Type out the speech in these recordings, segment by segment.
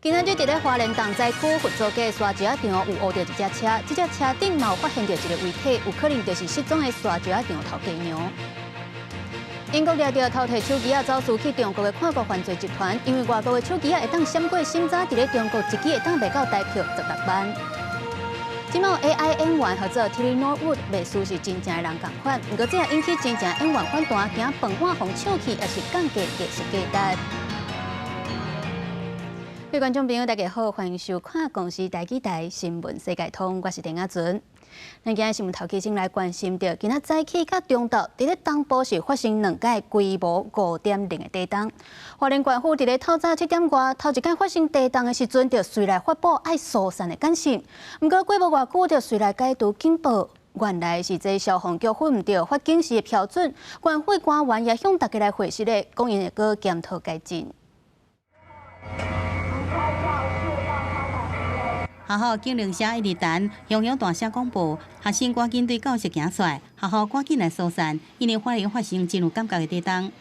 今仔日佇咧花蓮重災區佛祖街沙石仔場有烏著一隻車，這隻車頂嘛有發現著一个遺體，有可能就是失蹤的沙石仔場頭家娘。英國掠著偷提手機仔走私去中國的跨國犯罪集團，因為外國的手機仔會當閃過審查，佇咧中國一支會當賣到台票16萬。這擺 AI 演員號做 Tilly Norwood，袂輸是真正的人仝款，毋過這也引起真正演員反彈，驚飯碗予搶去，抑是降低藝術價值。各位觀眾朋友，大家好，歡迎收看公視台語台新聞世界通，我是鄭亞純。咱今日新聞頭起先來關心著，今仔早起佮中晝，佇咧東部是發生兩擺規模5.0的地動。花蓮縣府佇咧透早7點外，頭一擺發生地動的時陣，就隨來發布愛疏散的簡訊。毋過過無偌久，就隨來解除警報。原來是這消防局分毋著發警示的標準，縣府官員也向大家來回釋咧，講𪜶會閣檢討改進。學校警鈴聲一直彈，響響大聲廣播，學生趕緊對教室行出來，學校趕緊來疏散，因為花蓮發生真有感覺的地動。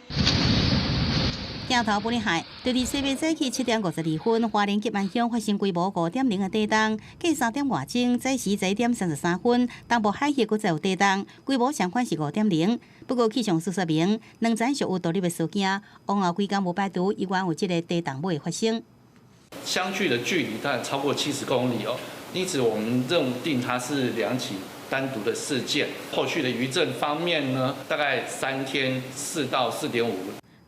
鏡頭不離海，就佇西北早起7點52分，花蓮吉安鄉發生規模5.0的地動，過3點外鐘，早時11點33分，東部海域閣再有地動，規模相款是5.0。不過氣象署說明，兩層屬有獨立的事件，往後幾工無排除猶原有這个地動尾發生。相距的距離大概超過70公里哦，因此我們認定它是兩起單獨的事件。後續的餘震方面呢，大概3天4到4.5。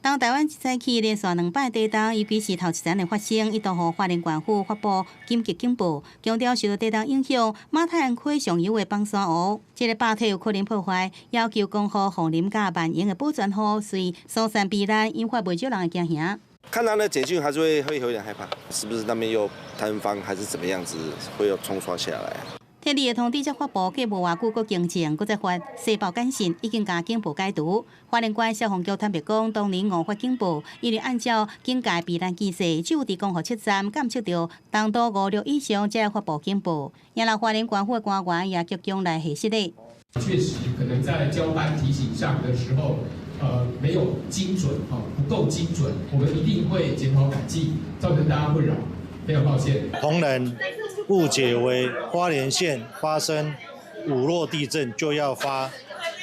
當台灣早起連續兩擺地動，尤其是頭一層的發生，一度予花蓮縣府發布緊急警報，強調受到地動影響，馬太鞍溪上游的枋山湖這个壩體有可能破壞，要求江戶、鳳林佮萬榮的保全戶隨疏散避難，引發袂少人的驚嚇。看到那簡訊還是會有點害怕，是不是那邊又坍方還是怎麼樣子，會有沖刷下來？撤離的通知才發布，過無偌久，閣更正，閣再發世報簡訊，已經共警報解除。花蓮縣消防局坦白講，當年誤發警報，因為按照警戒避難機制，只有佇光復七站監測著東度五六以上，才會發布警報。也讓花蓮縣府的官員也急強來核實咧。確實可能在交班提醒上的時候，沒有精準，不夠精準，我們一定會檢討改進，造成大家困擾，非常抱歉。同仁誤解為花蓮縣發生五弱地震就要發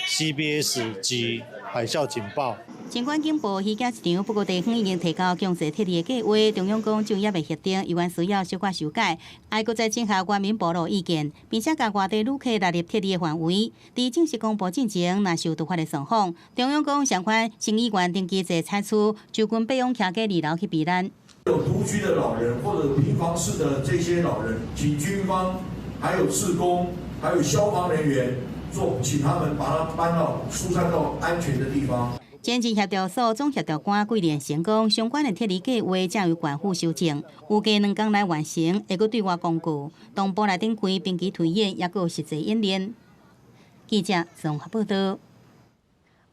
CBS 級海嘯警報。儘管警報虛驚一場，不過地方已經提交強制撤離的計劃，中央講政也未核定，猶原需要小可修改，愛閣再整合原民部落意見，並且共外地旅客納入撤離的範圍。佇正式公布進前，若是有突發的狀況，中央講相關省議員登記制採取就近備用徛過二樓去避難。有獨居的老人或者平房式的這些老人，請軍方、還有志工、還有消防人員做，請他們把他搬到疏散到安全的地方。前進協調所總協調官桂連成講，相關的撤離計劃正由縣府修正，預計2工內完成，會閣對外公告。東部來頂開兵棋推演，抑閣有實際演練。記者綜合報道。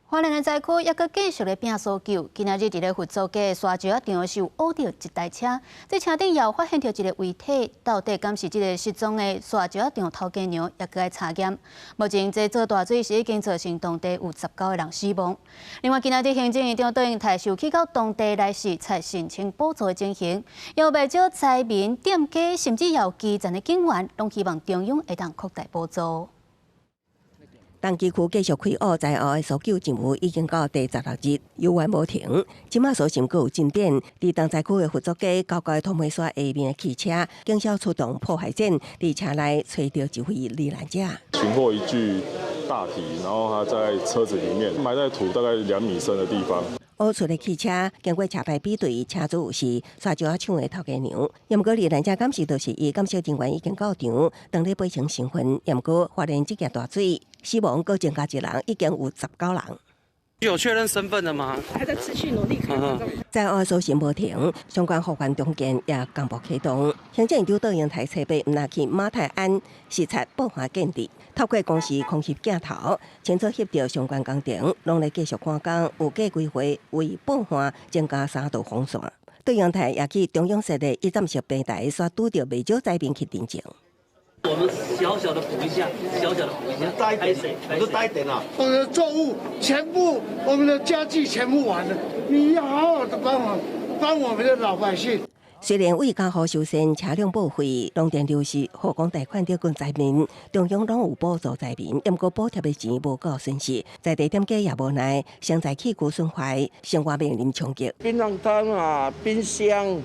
花蓮的災區抑閣繼續咧拼搜救。今仔日佇咧佛祖街沙石仔場是有烏著一台車，這車頂也有發現著一个遺體，到底敢是這个失蹤的沙石仔場頭家娘，抑閣愛查驗。目前這做大水是已經造成當地有19個人死亡。另外，今仔日行政院長卓榮泰受去到當地來視察申請補助的情形，有袂少災民、店家，甚至有基層的警員，攏希望中央會當擴大補助。東基區繼續開挖災後的搜救任務已經到第16日，猶原無停。這馬搜尋閣有進展，佇重災區的佛祖街高高的土坯山下面的汽車，警消出動破壞戰，佇車內揣著一位罹難者。尋獲一具大體，然後他在車子裡面埋在土大概2米深的地方。挖出的汽車經過車牌比對，車主是沙石仔廠的頭家娘。毋過罹難者敢是就是伊，鑑識人員已經到場，當咧背清身份。毋過發現這件大水，死亡閣增加一人，已經有19人。有確認身份的嗎？還在持續努力。災後搜尋無停，相關復原重建也同步啟動。行政院長卓榮泰初八毋若去馬太鞍視察報岸建置，透過公視空翕鏡頭，清楚翕著相關工程，攏咧繼續趕工，預計規劃為報岸增加三道防線。卓榮泰也去中央設的一站式平台，煞拄著袂少災民去陳情。我們小小的補一下，小小的補一下，大一點，我說大一點啊。我們的作物全部，我們的家具全部完了，你要好好的幫我，幫我們的老百姓。雖然為交予修繕車輛報廢、農田流失、護工貸款等災民，中央攏有補助災民，毋過補貼的錢無夠損失，在地店家也無奈，傷在器具損壞，生活面臨衝擊。檳榔攤啊，冰箱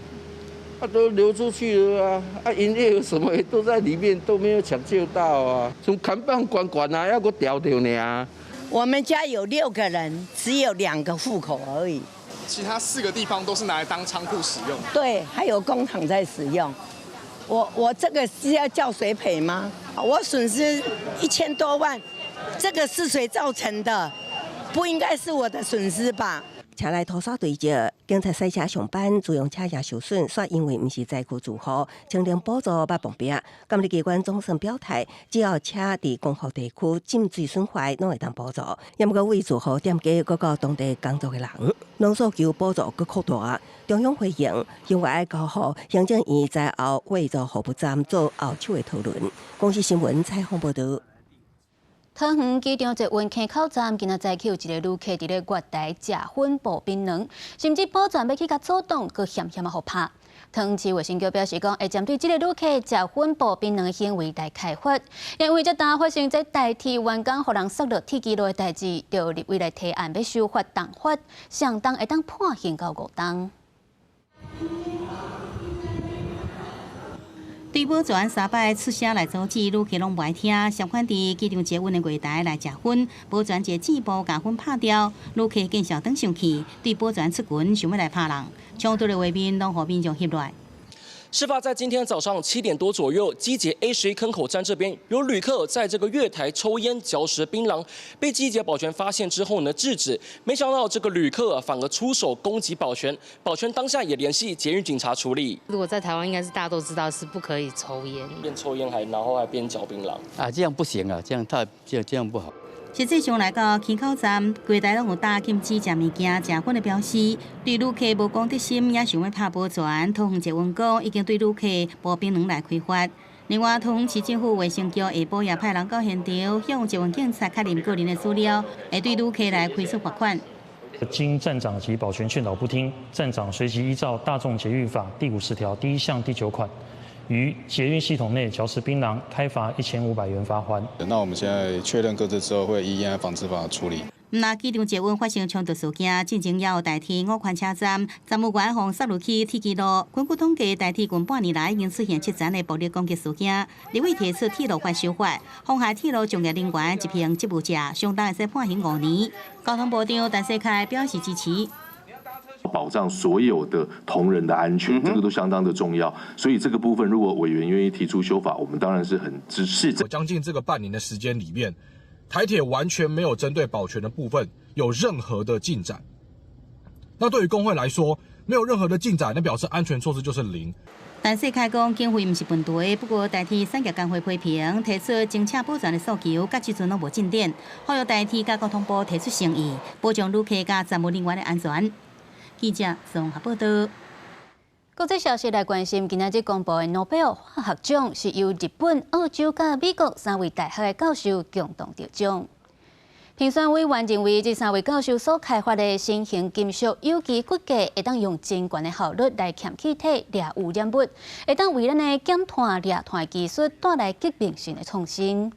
啊都流出去了啊，啊營業額什麼也都在裡面，都沒有搶救到啊，從看板關關啊，猶閣掉掉呢。我們家有六個人，只有兩個戶口而已。其他四個地方都是拿來當倉庫使用。對，還有工廠在使用。我這個是要叫誰賠嗎？我損失1000多萬，這個是誰造成的？不應該是我的損失吧？車內塗刷堆積，警察賽車上班，自用車也受損，煞因為毋是災區住戶，清零補助捌碰壁。監理機關總算表態，只要車佇光復地區浸水損壞，攏會當補助。毋過為住戶店家，閣到當地工作的人，攏訴求補助閣擴大。中央回應，認為愛交予行政院災後援助服務站做後手的討論。公視新聞採訪報導。桃園機場捷運坑口站，今仔早起有一个旅客佇咧月台食粉薄檳榔，甚至保全欲去共阻擋，閣險險仔予拍。桃園市衛生局表示講，會針對這个旅客食粉薄檳榔的行為來開罰。因為這單發生這台鐵員工予人摔落鐵支路的代誌，就立委來提案欲修法重罰，上重會當判刑到五冬。對保全三擺出聲來阻止，旅客攏無愛聽。相反，佇機場捷運的月台來食薰，保全一个箭步共薰拍掉，旅客見笑轉生氣，對保全出拳想欲來拍人，衝突的畫面攏予民眾翕落來。事發在今天早上7點多左右，機捷 A11坑口站這邊有旅客在這個月台抽菸嚼食檳榔，被機捷保全發現之後呢，制止，沒想到這個旅客反而出手攻擊保全，保全當下也聯繫捷運警察處理。如果在台灣，應該是大家都知道是不可以抽菸，邊抽菸還然後還邊嚼檳榔啊，這樣不行啊，這樣太這樣不好。實際上來到坑口站，櫃台攏有打禁止食物件、食薰的標示。對旅客無公德心，也想欲拍保全。桃園捷運局已經對旅客薄檳榔來開罰。另外，桃園市政府衛生局下晡也派人到現場，向捷運警察確認個人的資料，會對旅客來開出罰款。經站長及保全勸導不聽，站長隨即依照《大眾捷運法》第50條第一項第9款，於捷運系統內嚼食檳榔，開罰1500元罰鍰。那我們現在確認個資之後，會依煙害防治法處理。若機場捷運發生衝突事件，進前也有台鐵五權車站站務員予摔落去鐵支路。根據統計，台鐵近半年來已經出現七宗的暴力攻擊事件。立委提出鐵路法修法，妨害鐵路從業人員執行職務者，相當會使判刑5年。交通部長陳世凱表示支持。保障所有的同仁的安全，這個都相當的重要。所以這個部分，如果委員願意提出修法，我們當然是很支持。將近這個半年的時間裡面，台鐵完全沒有針對保全的部分有任何的進展。那對於工會來說，沒有任何的進展，那表示安全措施就是零。陳世凱講，經費毋是問題，不過台鐵產業工會批評提出增請保全的訴求，到這陣攏無進展。呼籲台鐵佮交通部提出誠意，保障旅客佮站務人員的安全。記者綜合報道。國際消息來關心，今仔日公布的諾貝爾化學獎是由日本、澳洲佮美國三位大學的教授共同得獎。評選委員認為，這三位教授所開發的新型金屬有機骨架，會當用真懸的效率來撙氣體掠污染物，會當為咱的減碳掠碳技術帶來革命性的創新。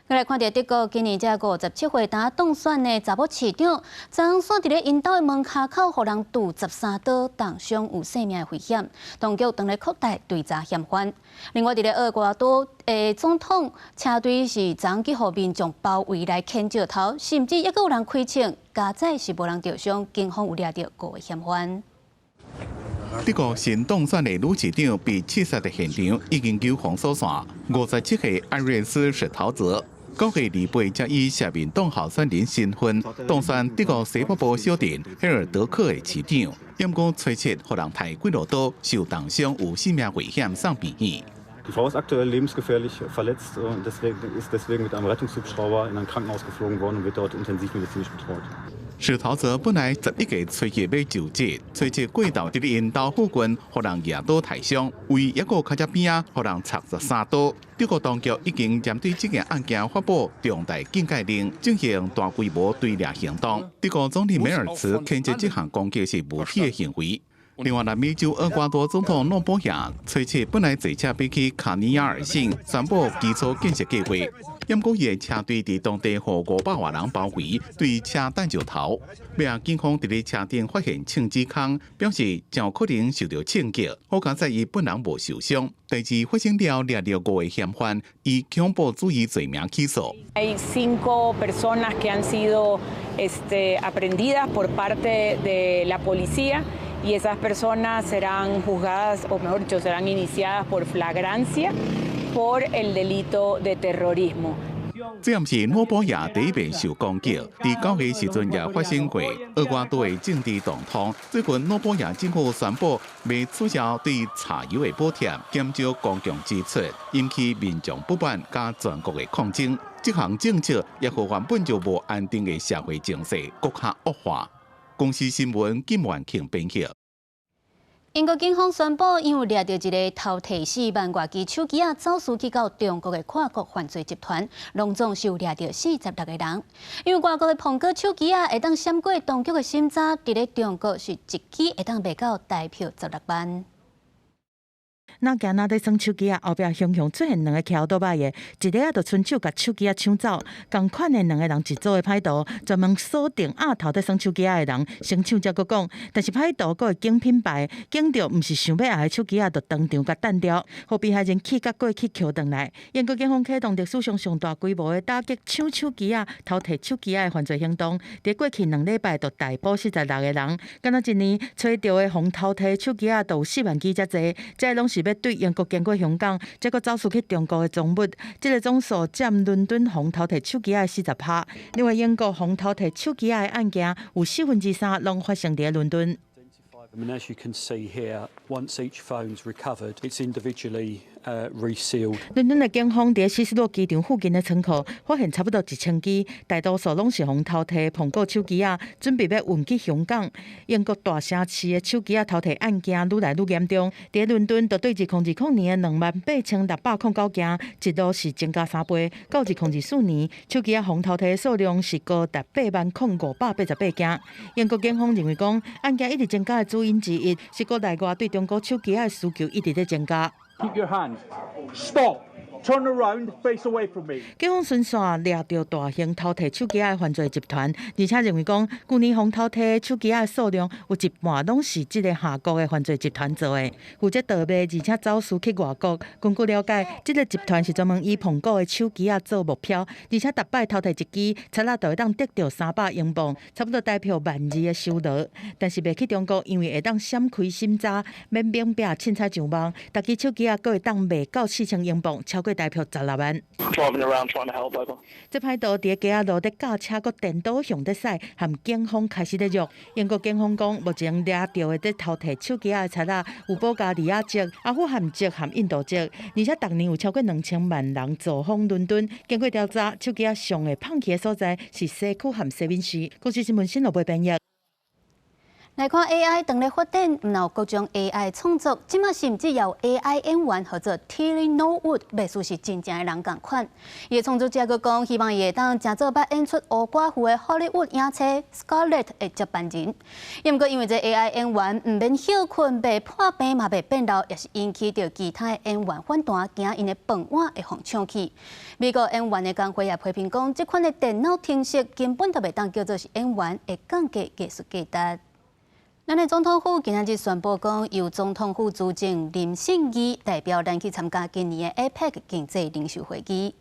來看著德國今年這57歲當選的查某市長，昨昏煞佇咧𪜶兜的門跤口，予人揬13刀，重傷有性命的危險。當局正咧擴大追查嫌犯。另外，佇咧厄瓜多的總統車隊是昨昏去予民眾包圍來牽石頭，甚至猶閣有人開槍，佳哉是無人著傷，警方有掠著五个嫌犯。德國新當選的女市長被刺殺的現場已經救封鎖線。57歲艾瑞斯史陶澤，9月28才以社民黨候選人身份當選德國西北部小鎮赫爾德克的市長，毋過初七予人刣幾落刀，受重傷有性命危險送病院。 Die Frau ist aktuell lebensgefährlich verletzt und deswegen ist deswegen mit einem Rettungshubschrauber in ein Krankenhaus geflogen worden und wird dort intensivmedizinisch betreut. 史陶澤本來11月初一欲就職，初七過晝佇咧𪜶兜附近，予人舉刀刣傷，位猶閣跤脊邊仔，予人插13刀。德國當局已經針對這件案件發布重大警戒令，進行大規模追掠行動。德國總理梅爾茨譴責這項攻擊是無恥的行為。另外，南美洲厄瓜多總統諾波亞初七本來坐車欲去卡尼亞爾省宣布基礎建設計劃，毋過伊的車隊佇當地予500外人包圍，對車擲石頭。尾仔警方佇咧車頂發現槍支空，表示誠有可能受著槍擊。好佳哉伊本人無受傷。代誌發生了，掠著五个嫌犯，以恐怖主義罪名起訴。 Hay cinco personas que han sido aprehendidas por parte de la policía y esas personas serán juzgadas, o mejor dicho, serán iniciadas por flagrancia por el delito de terrorismo. 這毋是諾波亞第一遍受攻擊，佇9月時陣也發生過厄瓜多的政治動盪。最近諾波亞政府宣布欲取消對柴油的補貼，減少公共支出，引起民眾不滿佮全國的抗爭。這項政策也予原本就無安定的社會情勢閣較惡化。公視新聞金萬慶編輯。英國警方宣布，𪜶有掠著一个偷提4萬外支手機仔走私去到中國的跨國犯罪集團，攏總是有掠著46个人。因為外國的蘋果手機仔會當閃過當局的審查，佇咧中國是一支會當賣到台票16萬。若行若咧耍手機仔，後壁雄雄出現兩个騎歐多擺的，一个仔就伸手共手機仔搶走。仝款的兩个人一組的歹徒，專門鎖定暗頭咧耍手機仔的人，先搶才閣講。但是歹徒閣會揀品牌，揀著毋是想欲愛的手機仔，就當場共彈掉，予被害人氣甲過去抾轉來。英國警方啟動歷史上上大規模的打擊搶手機仔、偷提手機仔的犯罪行動。佇過去2禮拜就逮捕46個人，敢若一年揣著的予偷提手機仔就有4萬支遮濟，這攏是欲對英國經過香港，才閣走私去中國的贓物。這个總數佔倫敦予偷提手機仔的40%。另外，英國予偷提手機仔的案件有3/4攏發生佇倫敦。 I mean, as you can see here, once each phone's recovered, it's individually resealed. 倫敦的警方佇希斯洛機場附近的倉庫發現差不多1000支，大多數攏是予偷提蘋果手機仔，準備欲運去香港。英國大城市的手機仔偷提案件愈來愈嚴重。佇倫敦，就對2020年的28,609件，一路是增加3倍。到2024年，手機仔予偷提的數量是高達80,588件。英國警方認為講，案件一直增加的主因之一是國內外對中國手機仔的需求一直咧增加。 Keep your hands. Stop. Turn around, face away from me. 警方巡線掠著大型偷提手機仔的犯罪集團，而且認為講，舊年予偷提手機仔的數量有一半攏是這个下國的犯罪集團做的，負責盜賣，而且走私去外國。根據了解，這个集團是專門以蘋果的手機仔做目標，而且逐擺偷提一支，賊仔就會當得著300英鎊，差不多台票12,000的收入。但是賣去中國，因為會當閃開審查，免免壁凊彩上網，逐支手機仔閣會當賣到4000英鎊，超過台票16萬。這歹徒佇街仔路咧駕車，閣顛倒向咧駛，和警方開始咧約。英國警方講，目前掠著的咧偷提手機仔的賊仔有保加利亞籍、阿富汗籍和印度籍，而且逐年有超過2000萬人造訪倫敦。經過調查，手機仔上會放棄的所在是西區和西敏市。公視新聞新羅貝編譯。來看 AI 當咧發展，毋但有各種 AI 創作，這馬甚至有 AI 演員號做 Tilly Norwood，袂輸是真正的人仝款。伊的創作者閣講，希望伊會當成做捌演出烏寡婦的好萊塢影星 Scarlett 的接班人。毋過因為這 AI 演員毋免歇睏、袂破病嘛袂變老，也是引起著其他的演員反彈，驚𪜶的飯碗會予搶去。美國演員的工會也批評講，這款的電腦程式根本就袂當叫做是演員，會降低藝術價值。咱的總統府今仔日宣布講，由總統府資政林信義代表咱去參加今年的 APEC 經濟領袖會議。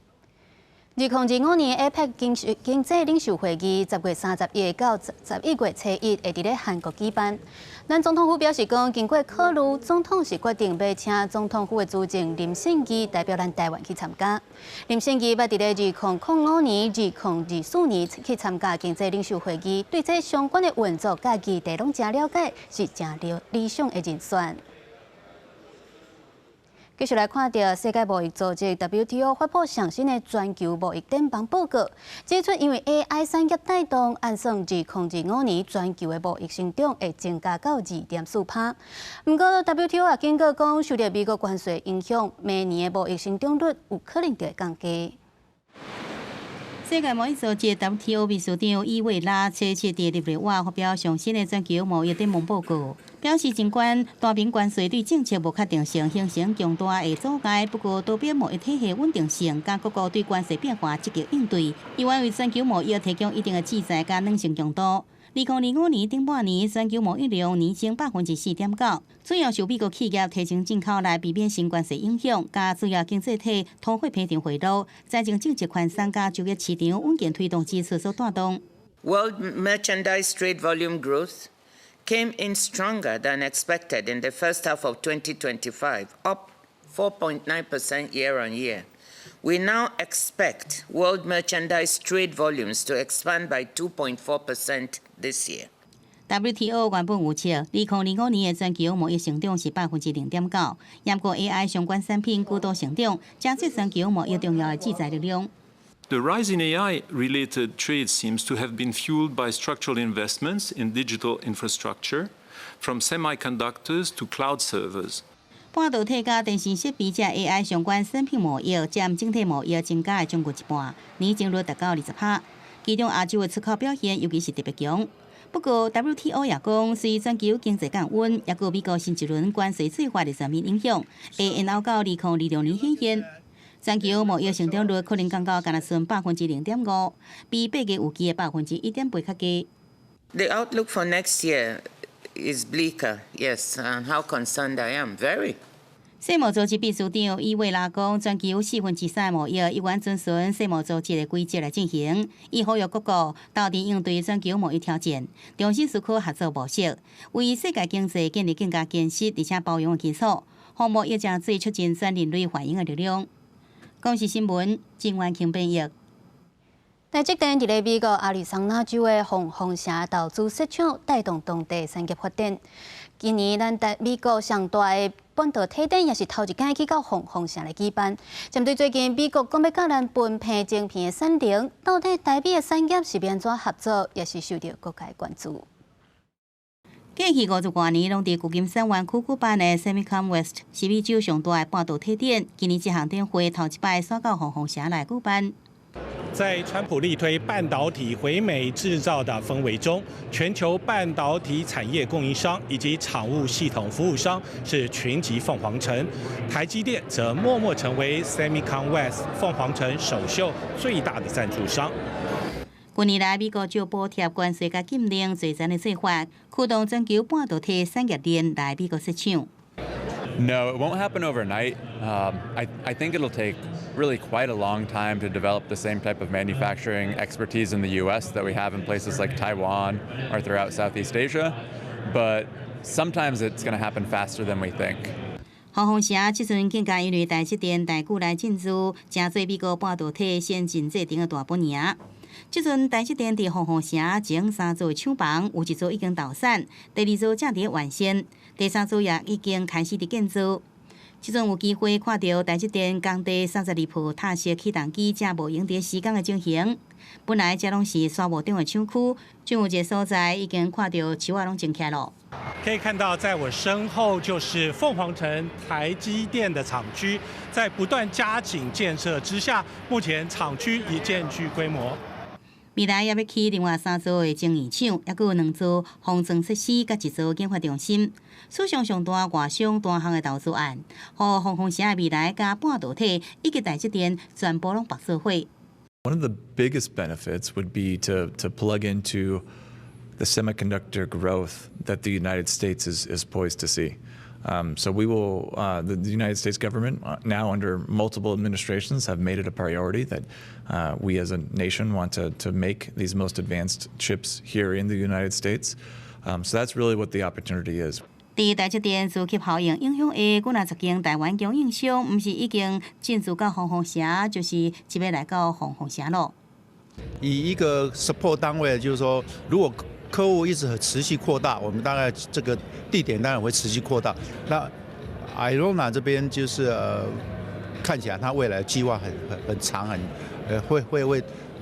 2025年 APEC 經濟領袖會議，10月31到11月初1會佇咧韓國舉辦。咱總統府表示講，經過考慮，總統是決定欲請總統府的資政林信義代表咱台灣去參加。林信義捌佇咧2005年、2024年去參加經濟領袖會議，對這相關的運作佮議題攏誠了解，是誠理想的人選。繼續來看著世界貿易組織 WTO 發布上新的全球貿易展望報告，指出因為 AI 產業帶動，按算2025年全球的貿易成長會增加到2.4%。毋過 WTO 也警告講，受著美國關稅影響，明年的貿易成長率有可能就會降低。世界貿易組織 WTO 秘書長伊維拉初七佇日內瓦發表上新的全球貿易展望報告。表示儘管單邊關稅對政策無確定性形成強大的阻礙，不過多邊貿易體系穩定性佮各國對關稅變化積極應對，猶原為全球貿易提供一定的制裁佮軟性強度。2025年頂半年全球貿易量年增4.9%，主要受美國企業提前進口來避免新關稅影響，佮主要經濟體通貨膨脹回落、財政政策寬鬆佮就業市場穩健推動支出所帶動。 World merchandise trade volume growth came in stronger than expected in the first half of 2025, up 4.9% year on year. We now expect world merchandise trade volumes to expand by 2.4% this year. WTO 原本預測，2025年的全球貿易成長是0.9%，毋過 AI 相關產品過度成長，成做全球貿易重要的制裁力量。 The rise in AI-related trade seems to have been fueled by structural investments in digital infrastructure, from semiconductors to cloud servers. 半導體佮電信設備這 AI 相關產品貿易佔整體貿易增加的將近一半，年增率達到20%。其中亞洲的出口表現尤其是特別強。不過 WTO 也講，隨全球經濟降溫，抑閣美國新一輪關稅計畫的全面影響，會延後到2026年顯現。全球貿易成長率可能降到干焦剩0.5%，比8月預期的1.8%較低。 The outlook for next year is bleaker, yes, and how concerned I am, very. 世貿組織秘書長伊維拉講，全球3/4貿易猶原遵循世貿組織的規則來進行。伊呼籲各國鬥陣應對全球貿易挑戰，重新思考合作模式，為世界經濟建立更加堅實而且包容的基礎，予貿易成做促進全人類繁榮的力量。公視新聞，鄭婉卿編譯。台積電佇咧美國亞利桑那州的鳳凰城投資設廠，帶動當地產業發展。今年咱台美國上大的半導體展也是頭一擺去到鳳凰城來舉辦。針對最近美國講欲佮咱分配晶片的產能，到底台美的產業是欲按怎合作，也是受著各界關注。過去50多年，攏佇舊金山灣區舉辦的 SEMICON West 是美洲上大的半導體展。今年這項展會頭一擺徙到鳳凰城來舉辦。在川普力推半導體回美製造的氛圍中，全球半導體產業供應商以及廠務系統服務商是群集鳳凰城，台積電則默默成為 SEMICON West 鳳凰城首秀最大的贊助商。近年來，美國藉補貼、關稅佮禁令濟層的做法，驅動全球半導體產業鏈來美國設廠。 No, it won't happen overnight. I think it'll take really quite a long time to develop the same type of manufacturing expertise in the U.S. that we have in places like Taiwan or throughout Southeast Asia. But sometimes it's going to happen faster than we think. 鳳凰城這陣更加因為台積電大舉來進駐，成做美國半導體先進製程的大本營。這陣台積電佇鳳凰城前三座廠房，有一座已經投產，第二座正佇完成，第三座也已經開始佇建造。這陣有機會看著台積電工地32部塔式起重機正無閒佇施工的情形。本來這攏是沙漠中的廠區，就有一個所在已經看著樹仔攏種起來囉。可以看到，在我身後就是鳳凰城台積電的廠區，在不斷加緊建設之下，目前廠區已漸具規模。未來也欲起另外三座的晶圓廠，抑閣有兩座封裝設施，佮一座研發中心。史上上大外商單項的投資案，予鳳凰城的未來佮半導體以及台積電全部攏縛做伙。 One of the biggest benefits would be to plug into the semiconductor growth that the United States is poised to see. So the United States government, now under multiple administrations, have made it a priority that we as a nation want to make these most advanced chips here in the United States. So that's really what the opportunity is. 佇台積電磁吸效應影響下，幾若十間台灣供應商，毋是已經進駐到鳳凰城，就是一欲來到鳳凰城囉。以一個 support 單位，就是說，如果客戶一直持續擴大，我們大概這個地點當然會持續擴大。那 Arizona 這邊就是看起來它未來計劃很長，很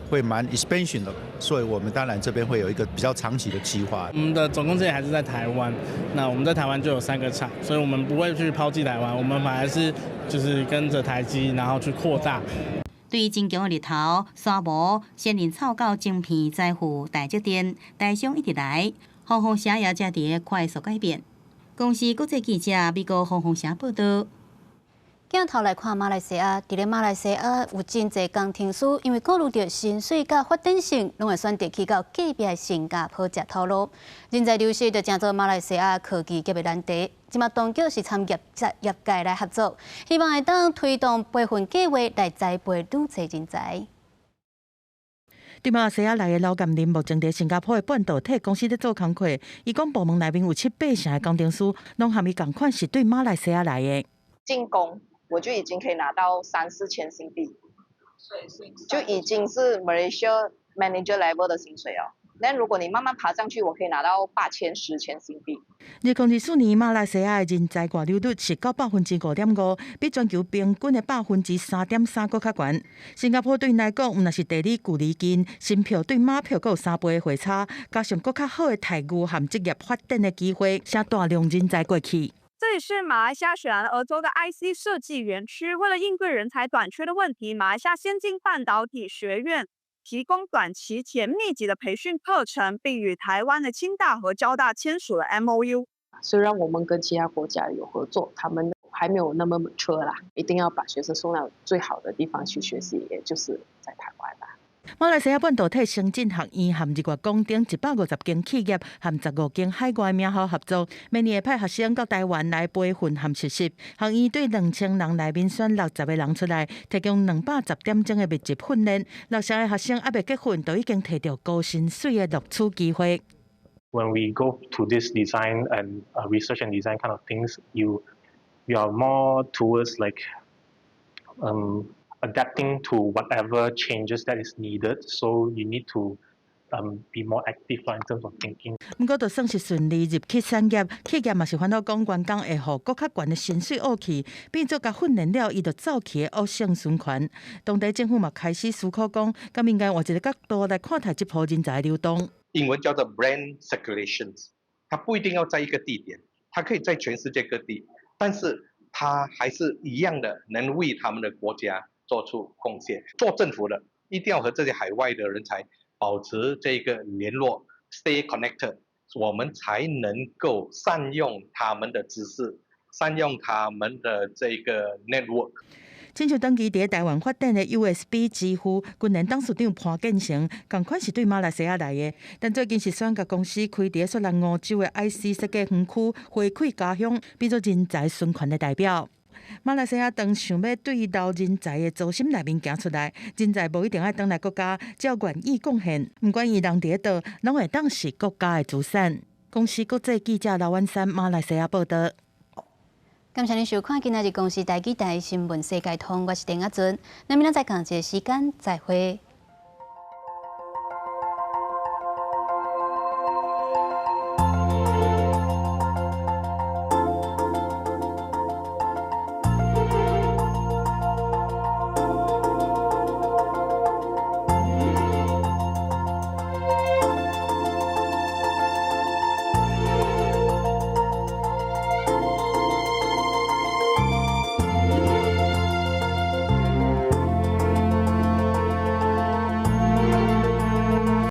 會蠻 expansion 的，所以我們當然這邊會有一個比較長期的計劃。我們的總公司也還是在台灣，那我們在台灣就有三個廠，所以我們不會去拋棄台灣，我們反而是就是跟着台積，然後去擴大。對真強的日頭、沙漠、仙人草到晶片載負台積電，台商一直來，鳳凰城也正佇快速改變。公視國際記者美國黃鳳霞報道。鏡頭來看馬來西亞，佇咧馬來西亞有真濟工程師，因為顧慮著薪水佮發展性，攏會選擇去到隔壁新加坡食頭路。人才流失就成做馬來西亞科技業的難題。這馬當局是參業業界來合作，希望會當推動培訓計劃來栽培愈濟人才。對馬來西亞來的老甘霖，目前佇新加坡的半導體公司咧做工課。伊講部門內面有七八成的工程師，攏和伊仝款是對馬來西亞來的。進攻我就已經可以拿到三四千新幣，就已經是 Malaysia manager level 的薪水哦。那如果你慢慢爬上去，我可以拿到8千、10千新幣。2024年馬來西亞的人才外流率是到5.55%，比全球平均的3.3%閣較懸。新加坡對𪜶來講，毋但是地理距離近，新票對馬票閣有3倍的匯差，加上閣較好的待遇和職業發展的機會，吸大量人才過去。這裡是馬來西亞雪蘭莪州的 IC 設計園區。為了應對人才短缺的問題，馬來西亞先進半導體學院提供短期且密集的培訓課程，並與台灣的清大和交大簽署了 MOU。雖然我們跟其他國家有合作，他們還沒有那麼 mature 啦，一定要把學生送到最好的地方去學習，也就是在台灣啦。馬來西亞半導體先進學院和日月光等150間企業和15間海外名校合作，每年會派學生到台灣來培訓和實習。學院對2000人內面選60個人出來，提供210點鐘的密集訓練。六成的學生猶未結婚，就已經提著高薪水的錄取機會。 When we go to this design and research and design kind of things, you are more towards like adapting to whatever changes that is needed. So you need to be more active in terms of thinking. 毋過，就算是順利入去產業，企業嘛是煩惱講員工會予閣較懸的薪水僫去，變做共訓練了，伊就走去的惡性循環。當地政府嘛開始思考講，敢應該換一個角度來看待這波人才流動。英文叫做 brain circulations，它不一定要在一個地點，它可以在全世界各地，但是它還是一樣的能為他們的國家做出貢獻。做政府的一定要和這些海外的人才保持這個聯絡，stay connected，我們才能夠善用他們的知識，善用他們的這個 network。親像長期佇台灣發展的 USB 支付，去年董事長潘建成仝款是對馬來西亞來的，但最近是選共公司開佇雪蘭莪州的 IC 設計園區，回饋家鄉，變做人才循環的代表。馬來西亞當想欲對留人才的初心內面行出來，人才無一定愛轉來國家，只要願意貢獻，毋管伊人佇佗，攏會當是國家的資產。公視國際記者劉婉珊馬來西亞報道。感謝您收看今仔日公視台語台新聞世界通，我是鄧阿尊。咱明仔載仝一个時間再會。